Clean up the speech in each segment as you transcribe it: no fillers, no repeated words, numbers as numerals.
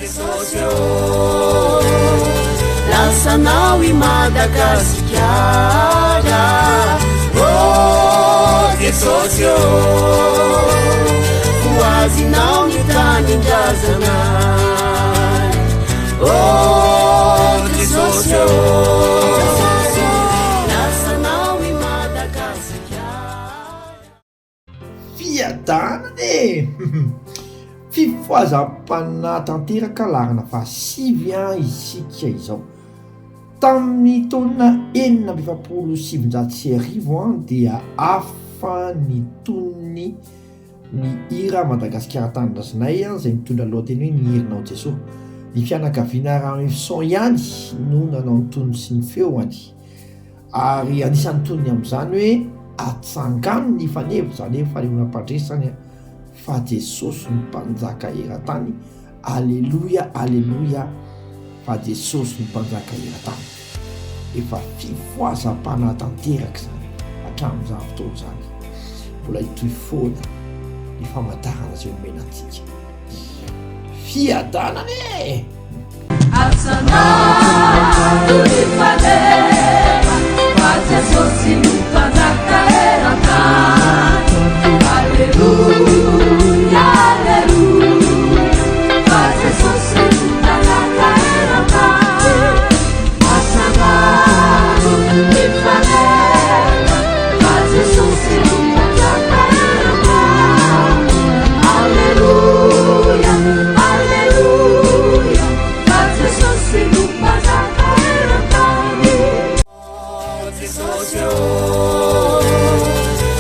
Jesosy ô, lasanao i Madagasikara. Oh Jesosy ô, ho azinao ny tanindrazana. Oh Jesosy ô, lasanao i Madagasikara. Fiadanana e! Fifohazam-panahy tanteraka laharana fahasivy isika izao. Tamin'ny taona 1946 dia hafa ny tonony ny hira Madagasikara Tanindrazanay izay mitondra lohateny hoe Ny Herinao Jesoa. Ny fianakaviana Ramifson ihany no nanao ny tonony sy ny feony. Ary anisan'ny tonony amin'izany hoe atsangano ny faneva, izany hoe fanehoana mpandresy izany an, fa Jesosy no mpanjaka eran-tany, aleloia aleloia fa Jesosy no mpanjaka eran-tany. Efa fifohazam-panahy tanteraka izany hatramin'izany fotoana izany. Mbola hitohy foana ny famantarana izay omena antsika. Fiadanana e!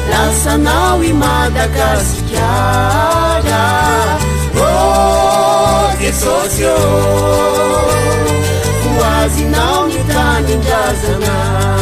Lasanao i Madagasikara. Oh Jesosy ô, ho azinao ny tanindrazana.